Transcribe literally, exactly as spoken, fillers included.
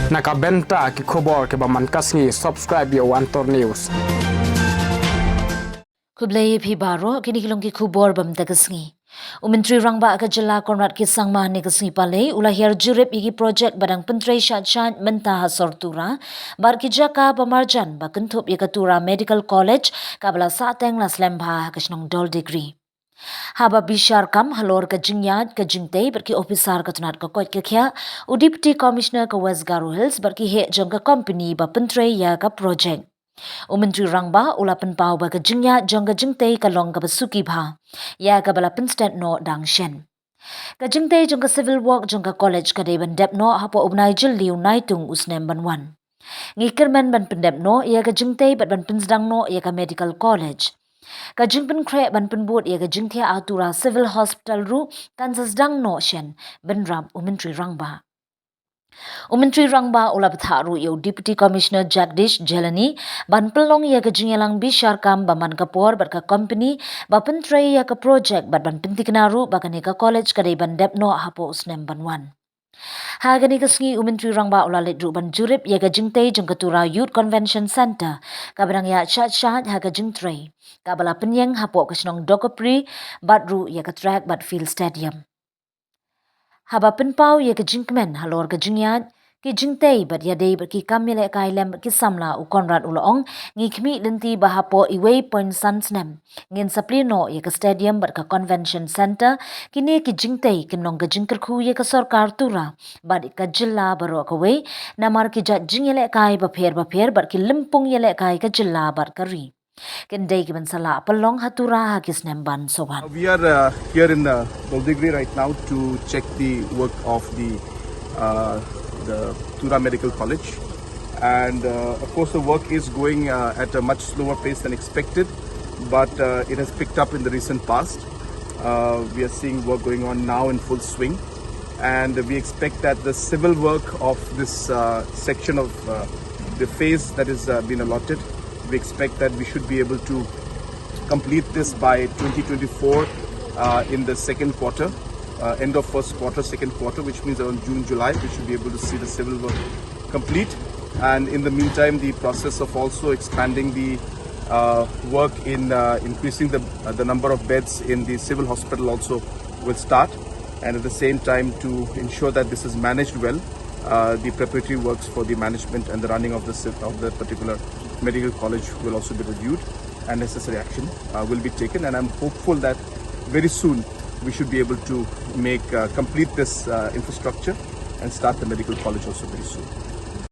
Na ka bynta ki khubor kiba man ka sngi, subscribe ïa u Antor News. Khublei ïa phi baroh, kine ki long ki khubor ba mynta ka sngi. U Myntri Rangbah ka jylla Conrad K Sangma hynne ka sngi Palei u la hiar jurip ïa ki projek ba dang pyntrei shait shait mynta ha sor Tura bad ki jaka ba marjan ba kynthup ïa ka Tura Medical College kaba la sahteng la slem bha ha ka shnong Doldegri. Haba bishar kam halor ka jingïaid ka jingtei bad ki ophisar ka tnat ka koit ka khiah, u Deputy Commissioner ka West Garo Hills bad ki heh jong ka kompani ba pyntrei ïa ka projek. U Myntri Rangbah u la pynpaw ba ka jingïaid jong ka jingtei ka long kaba suki bha, ïa kaba la pynstet noh dang shen. Ka jingtei jong ka civil work jong ka college ka dei ban dep noh hapoh u bnai Jylliew Naitung u snem ban wan. Ngi kyrmen ban pyndep noh ïa ka jingtei bad ban pynsdang noh ïa ka medical college. Ka jingpynkhreh ban pynbud ïa ka jingthiah ha Tura Civil Hospital ruh kan sa sdang noh shen, bynrap u Myntri Rangbah. U Myntri Rangbah u la bthah ruh ïa u Deputy Commissioner Jagdish Jhelani ban pynlong ïa ka jingïalang bishar kam ba man ka por bad ka kompani ba pyntrei ïa ka projek bad ban pynthikna ruh ba kane ka college ka dei ban dep noh hapoh u snem ban wan. Ha kane ka sngi u Myntri Rangbah u la leit ruh ban jurip ïa ka jingtei jong ka Tura Youth Convention Centre kaba dang ïaid shait shait ha ka jingtrei, kaba la pynïeng hapoh ka shnong Dokopri bad ruh ïa ka track bad field stadium. Haba pynpaw ïa ka jingkmen halor ka jingïaid ki jingtei bad ïadei bad ki kam ïalehkai lem bad ki samla, u Conrad u la ong, ngi khmih lynti ba hapoh iwei point san snem ngin sa plie noh ïa ka stadium bad ka convention centre, kine ki jingtei kin long ka jingkyrkhu ïa ka sorkar Tura bad ka jylla baroh kawei, namar ki jait jingïalehkai bapher bapher bad ki lympung ïalehkai ka jylla bad ka ri kin dei ki ban sa lah pynlong ha Tura ha ki snem ban sa wan. We are, uh, here in, uh, Doldegri right now to check the work of the, uh, the Tura Medical College. And, uh, of course, the work is going, uh, at a much slower pace than expected, but, uh, it has picked up in the recent past. Uh, we are seeing work going on now in full swing, and we expect that the civil work of this, uh, section of, uh, the phase that is, uh, been allotted, we expect that we should be able to complete this by twenty twenty-four, uh, in the second quarter, uh, end of first quarter, second quarter, which means around June, July, we should be able to see the civil work complete. And in the meantime, the process of also expanding the, uh, work in, uh, increasing the, uh, the number of beds in the civil hospital also will start. And at the same time, to ensure that this is managed well, uh, the preparatory works for the management and the running of the, of the particular medical college will also be reviewed, and necessary action, uh, will be taken. And I'm hopeful that very soon we should be able to make, uh, complete this, uh, infrastructure and start the medical college also very soon.